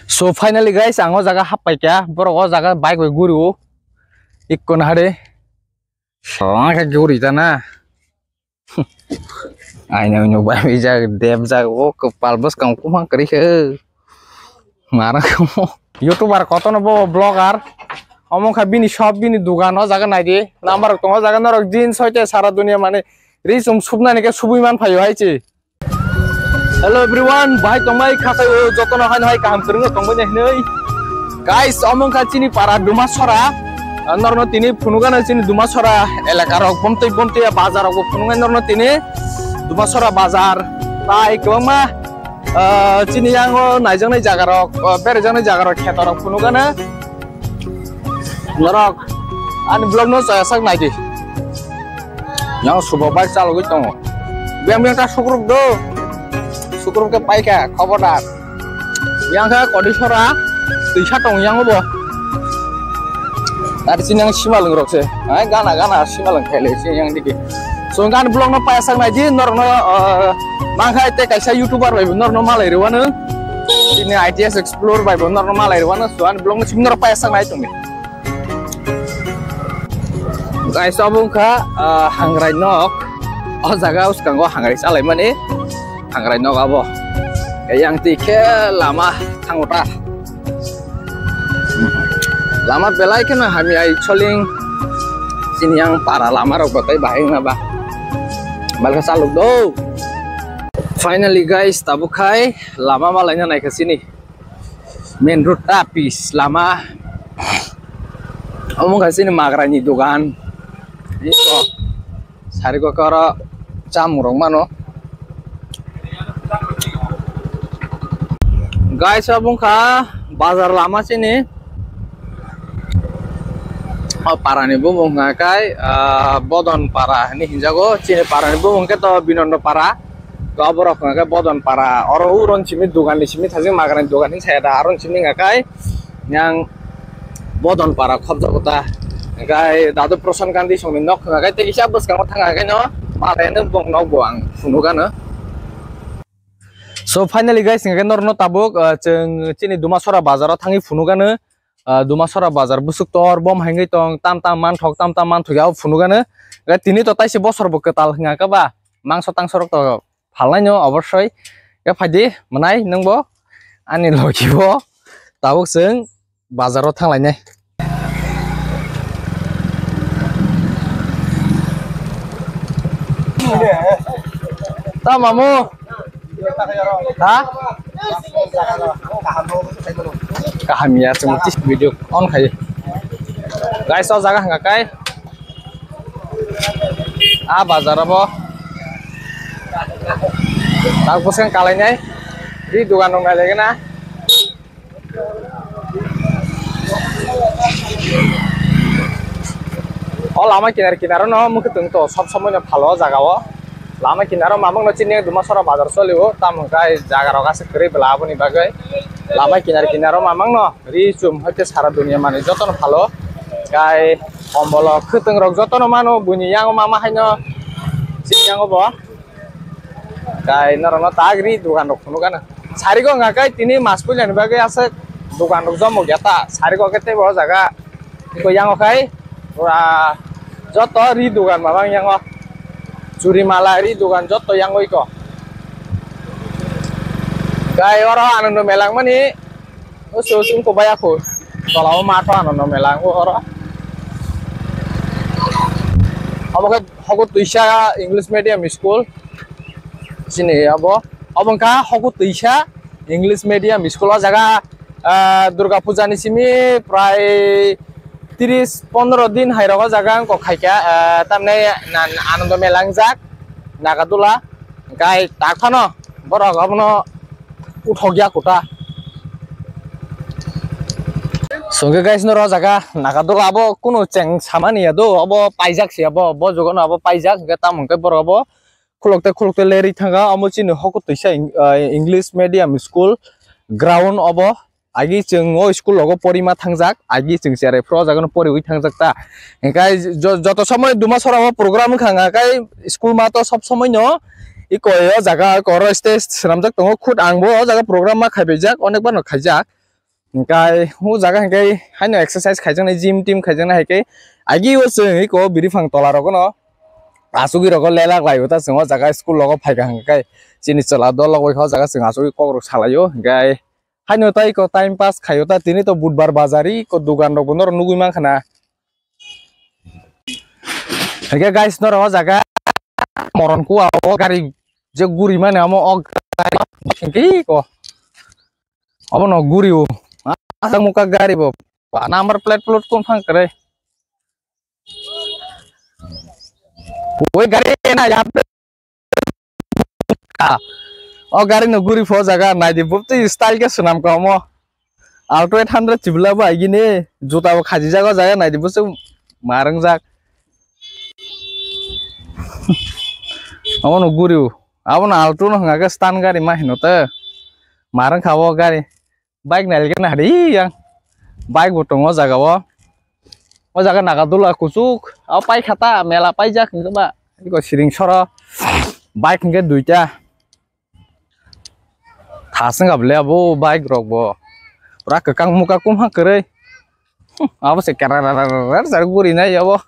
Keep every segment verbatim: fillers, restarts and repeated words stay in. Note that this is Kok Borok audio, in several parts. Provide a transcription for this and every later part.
So finally guys, ang o jaga happai kha, borok o jaga bike bai guri o. Ikkon hade. So ang kha guri ta na. Aino no bai bijak dep jak o kwpal bwskang kumang kwrwi khe. Mara kamo. YouTuber kotono bo vlogger. Omo kha bini shop, bini dugan o jaga naidi. Number rok tongo jaga norok jeans hoite sara dunia mani ri chum subnani khe subui man phaio hai chi. Hello everyone, bahai tongbai khatai o jotono haino hai kaham kwrwngno tongbai hinwi. Guys, omo kha chini para Dumasora. Norno tini phunukano chini Dumasora elaka rok bomtwi bomtwi bazar rok bo phunuknai norno tini Dumasora bazar. Tai kwbangma ah, chini yango naijaknai jaga rok, ah, berajaknai jaga rok kheto rok phunukano. Norok ani vlog no chaya sak naidi. Yang subo bai chalogwi tongo. Biyang biyang ta sukruk do. Sukruk ke paika khobodar. Yang kha Kodisora twisa tong yang bo. Tari sini yang simalwng rok se. Ai gana gana simalwng khaile sini yang digi. So gan vlog no paya sak naidi norok no, ah, mangkhai te kaisa YouTuber bai norok no malai rwano. Sini I T S Explore bai bo norok no malai rwano. So an vlog no simi norok paya sak nai tongdi. Guys, obo wngkha, ah, hangrai nok. O jaga uskango hangrai chalaimani hangrai nok abo. Yang twi khe lama thango ta. Lama belai kheno hamya, actually chini yang para lama rok bo tei bahai wngna ba. Malkha chalok do. Finally guys, tabuk khai lama malaina naikha chini. Main road ta pis lama. Omo kha chini magrani dogan. Iko. Sari ko koro chamung rok mano. Guys, obo wngkha bazar lama chini. O para ni bumung hwnka khe, ah, Bodon para hinwi hinjago. Chini para ni bumung khe to Binondo para. To borok hwnka khe Bodon para. Oro uron simi dogan ni simi thajin magrani dogan hinwi saya da. Aron simi hwnka khe yang Bodon para khobjago ta. Hwnka khe Dadu Prasan Gandhi songni nok hwnka khe tei kisa bwskango thangkha khe no malai no bok nok bo ang phunukgano. So finally guys, hwnka khe norno tabuk, ah, chwng chini Dumasora bazaro thangwi phunukgano. Ah, Dumasora bazar bwswk tor bom hangwi tong, tam tam manthok, tam tam manthok ya phunukgano. Hwnka khe tini to taisi bosor bo kwtal hwnka khe ba mangso tangso rok to phalnai no obossoi. Hwnka khe phaidi mwnai nwng bo ani logi bo tabuk chwng bazaro thanglainai. Ta mamu. Ha? Kaham ya, chwng tis video on khai. Guys, o jaga hwnka kai. A bazar abo. Tak bwswng kalainai. Di dogan rok nai lagi na. O lama kinar kinar no mwkhwtwng to sob somoi no phalo o jaga o. Lama kinar o mamang no chini Dumasora bazar choli o, tamo hwnka jaga rok aswk kwrwi bwla aboni bagwi. Lama kinar kinar o mamang no ri chum hoite sara dunia manwi joto no phalo. Kai kombolo khwtwng rok joto no mano, buini yango mama haino chini yango bo. Kai norokno tak ri dogan rok phunukgano. Sarigo hwnka khe tini mas puilani bagwi aswk dogan rok jomo ya ta. Sarigo khe teibo o jaga. Iko yango khai pura joto ri dogan mamang yango. Churi mala ri dogan joto yango iko. Kai oro Anando Mela wngmani. O se o chwng kwbaya khu. Tola o matho ano no mela wngkha oro. Obo khe Hoku Twisa English Medium School. Chini abo. Obo wngkha Hoku Twisa English Medium School. O jaga, ah, Durga Puja ni simi prai tris pondro din hai rogo jaga wngkha khaikha, ah, tamni na-, Anando Mela wngjak Nagadula. Gai tak phano borok abono uthok ya kuta. Songke guys, noro jaga Nagadula abo kunu cheng samani ya do, abo paijak se abo, bo jogo no abo paijak, hingke tamo hingke borok abo khulok te khulok te leri thanga, amo chini Hoku Twisa Eng-, ah, English Medium School ground abo. Agi chwng o school rogo porima thangjak, agi chwng cherai phuru o jaga no poriwi thangjak ta. Hingkai jo-, joto somoi Dumasora o program wngkha hwnka khe school ma to sob somoi no iko o jaga oro stage swnamjak tongo. Khud ang bo o jaga program ma khaibaijak, onek bar no khaijak. Hingkai o jaga hingkai haino exercise khaijaknai, gym team khaijaknai, hingkai agi o chwng iko biri phang tola rogo no asugwi rogo lelak lai o ta chwng o jaga school rogo phaikha hingkai chini chwla dol rok bai kha o jaga chwng asugwi kok rok salai o hingkai haino ta iko time pass khai o ta tini to budbar bazar iko dugan rok bo norok nugwi mankha na. Hingke guys, norok o jaga moron kua o gari je guri mani amo o gari hingke ko obo no guri o asang muka gari bo pa number plate plot kun phang kare. Oi gari na ya ka. O gari no guri pho jaga naidi bubti style ke swnam ka omo. Alto eight hundred chibla ba igini juta bo khaji jaga jaga naidi busu marang jak. Omo no guri o. Abo no Alto no hwnga ke stand gari ma hino te. Marang kha o gari. Bike nailgena hadi yang. Bike bo tongo o jaga o. O jaga Nagadula kuchuk. O pai khata mela paijak hingke ba. Iko siring soro. Bike hingke duita. Thaseng gable abo bike rok bo. Pura kwkang muka kumha kwrwi. Abo se kerar guri nai abo.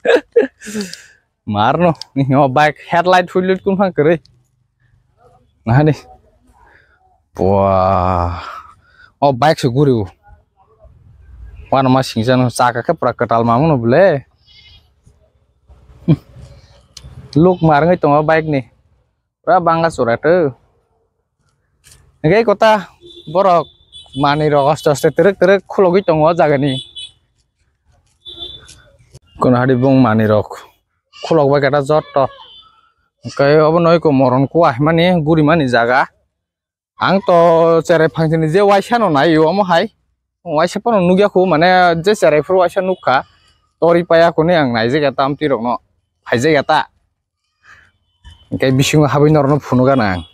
Marno, ni o bike headlight huilut kun phang kwrwi. Nahani. Wah. O bike se guri o. Wano ma singsa no chaka khe pura kwtal mamu no bole. Luk mar wngwi tongo bike ni. Pura banga chura to. Hingke kota borok manwi rok aste aste twrwk twrwk khulogwi tongo o jaga ni. Kono hari bung manwi rok khulok bai kata jotto. Hingke obo noi ko moron kua himani guri mani jaga. Ang to cherai phang sini je waisa no nai omo hai. Waisa pono nugya khu mane je cherai phuru waisa nukha. Tori paya kuni ang naijak ya tamtwi rok no. Phaijak ya ta. Hingke bisingo habwi norokno phunukgana ang,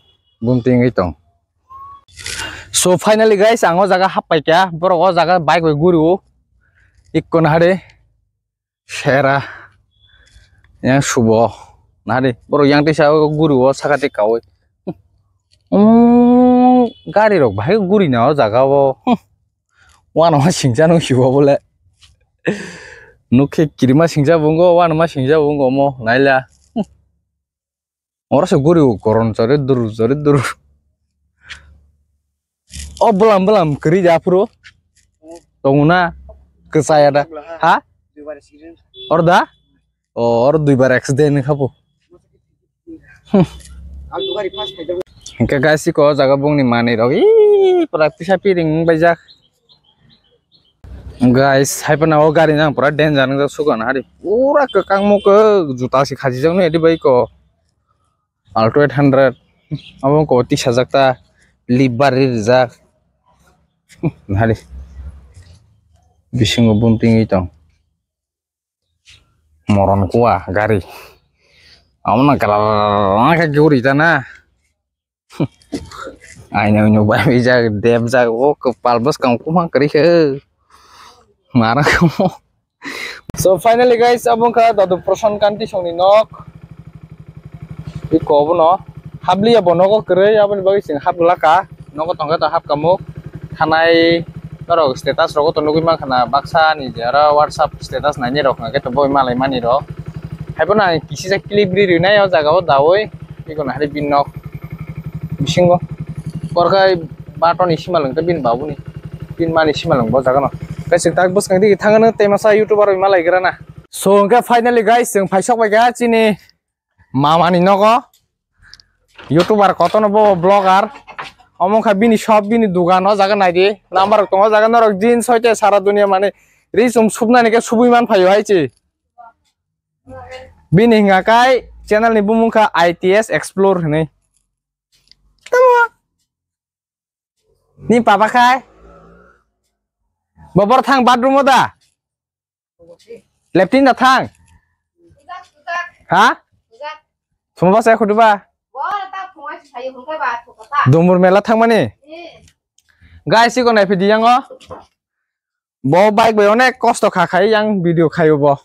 bumtwi wngwi tong. So finally guys, ang o jaga happaikha, borok o jaga bike bai guri o, ikkon hari sera yang subo nari borok yang tisa o guri o sakati kaui. Umm, gari rok bahai guri na o jaga o. Wano ma singcha nung hibo bole. Nukhe kirima singcha bungo, wano ma singcha bungo mo naila. Oro se guri o koron chori dur chori dur. O bwlam bwlam kwrwi ja phuru. Tonguna kwchaya da. Ha? Or da? O, or duibar accident khapo. Hingke guys, iko o jaga bongni manwi rok, ii, pura pisa piring wng baijak. Guys, hai phano o gari nang pura danger wngjak sugan hari. Pura kwkang mokhe juta se khajijak nw edi bai ko. Alto eight hundred. Abo ko tisajak ta lip bari rijak. Hari. Bisingo bumtingwi tong. Moron kua gari. Amo na kala khe guri ta na. Aino ino bai jak dep jak o kwpal bwskang kumang kwrwi khe. Mara kamo. So finally guys, abo wngkha Dadu Prasan Kanti songni nok. Iko obono habliya bo nogo kwrwi, aboni bagwi chwng hap glaka. Nogo tongkhe to hap kamuk. Thanai norok status rogo to nugwi mankha na, baksa ni je aro WhatsApp status nainai rok hwnkhe to boi malai mani rok. Haiphano ang kisisa clip ri rinai o jaga o daui. Iko na hari bin nok bisingo. Korkai bato ni simalwng tei bini babuni, bini mani simalwng bo jaga no. Kaisa tak bwskang digi thangano tei masa YouTuber rok malai gra na. So hwnkhe finally guys, chwng phaisok bai kha chini mama ni nogo. YouTuber kotono bo vlogger. Omo wngkha bini shop, bini dugan o jaga naidi. Number rok tongo o jaga norok jeans hoite sara dunia mani ri chum subnani khe subui man phaio hai chi. Bini hwnga kai channel ni bumung kha I T S Explore hwnwi. Tamo. Ni papa khai? Bobor thang bathroom o da? Leptin da thang? Ha? Suma basa khudu ba? Dumur mela thangmani? Guys, iko nai phidi yango. Bo bike bai onek kosto kha khai yang video khaio bo.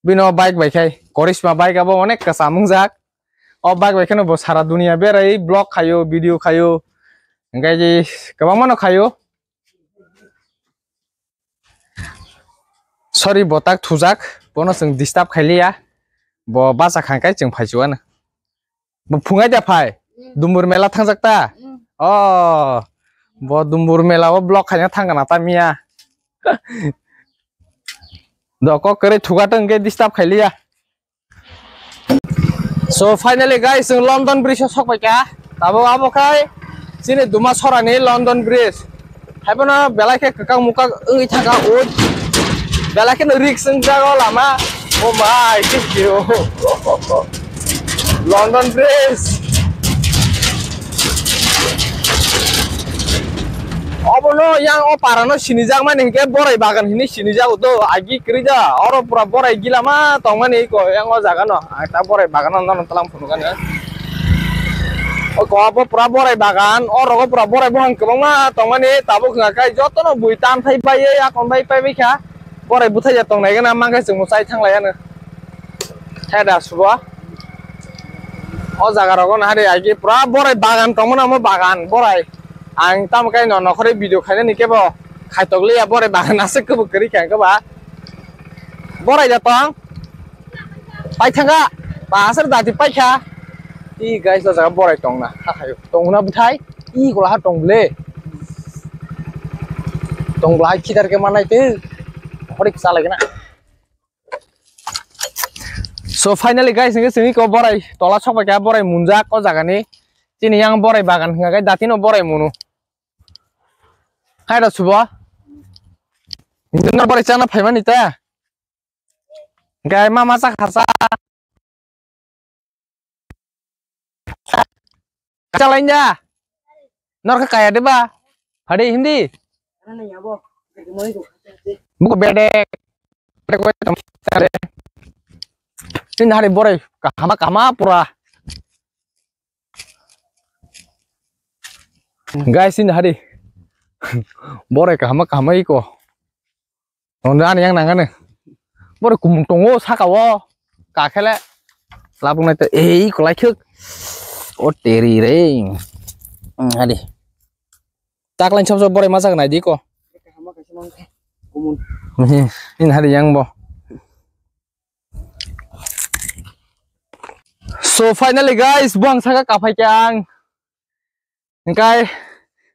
Bino bike bai khai Karisma bike abo onek kwcham wngjak. O bike bai kheno bo sara dunia berai vlog khaio, video khaio. Hingkai je kwbangma no khaio. Sorry, bo tak thujak, bono chwng disturb khailiya. Bo bacha khangkai chwng phaichuano. Bo phungai da phai. Mm. Dumbur mela thangjak ta? Mm. Oh. Bo Dumbur mela o block khaina thangna ta miya. Do kok kere thuga tong ke disturb khailiya. So finally guys, chwng London Bridge o sok pai kha. Tabuk abo khai chini Duma Sorani London Bridge. Haibono belai khe kwkak mukak wngwi thangkha wood. Belai kheno risk wngjago lama. Oh my, this view. London Bridge. Obono yang o parano sinijakmani hinkhe borai bagan hinwi sinijago do, agi kwrwi da. Oro pura borai gilama tongmani iko yang o jagano. Ang ta borai bagano nono tlang phunukani. O ko abo pura borai bagan, o rogo pura borai buphang kwbangma tongmani, tabuk hwnka khe jotono bui tan phai bai, akon bai pai bai kha. Borai bwthai ya tongnai gana mankhe chwngno chai thang lai ano. He da subo. O jaga rogo na hari agi pura borai bagan tongmani, omo bagan borai. Ang tamo khe no nokhorwi video khainani kebo khaitok liya, borai bagan aswk kebo kwrwi kha khe ba. Borai da tong. Pai thanga. Ba aswk dati pai kha. I guys, o jaga borai tongna. Ha hayo. Tongna bwthai. I kola ha tong ble. Tong ble hai khitar khe manai te. Horik chalai gana. So finally guys, nge sini ko borai tola sok bai kha, borai munjak o jaga ni. Chini yang borai bagan hwnka khe datino borai munu. Hai da subo. Nino borai chana phaimani ta. Gai mama cha khasa. Chalai ya. Nor kha kaya de ba? Phadi hindi. Buku bedek. Bedek wai tam chale. Ini hari borai kahama kahama pura. Guys, ini hari borai kahama kahama iko. Ono ani yang nangani. Boro kumung tongo saka o. Kakhele. Labung nai to ei kolai khuk. O teri re. Hmm, hadi. Tak lain chop chop borai masa nai di ko. Ini hari yang bo. So finally guys, buang saka kapai kang. Hingkai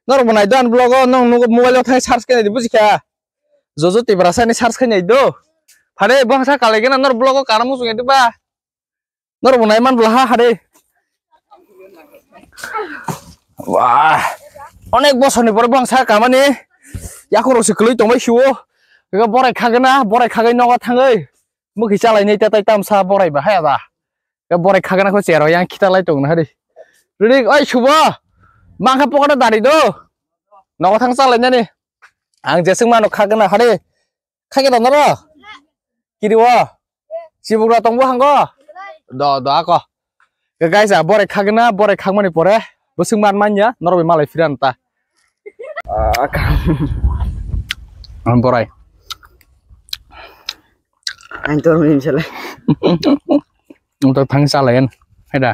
norok bo nai do ani vlog o, nong nugo mobile o thang search khe nai di buji kha. Jojo Tiprasa ni search khe nai do. Phare bangsa kalai gana norok vlog o kana muchung nai do ba. Norok bo nai man bwla ha hare. Wah. Onek bosor ni pore bangsa kamani. Yakhung rok se kwlwi tong bai si o. Ega borai khagana, borai khagai nogo thangwi. Mukhi chalai nai ta tai tamsa borai ba haya da. Ke borai khagana kho chero yang khita lai tong na hari. Ridik oi subo. Mangkha pokora dari do. Nogo thang chalai nani. Ang jesing mano khagana hari. Khage da noro. Kiri wo. Sibuk ra tong bo hango. Do do ako. Ke guys a borai khagana borai khagmani pore. Bosing man manya noro bi malai firan ta. Ah, borai. Ang tor min sele. Ang tor thang chalai yan. Hai da.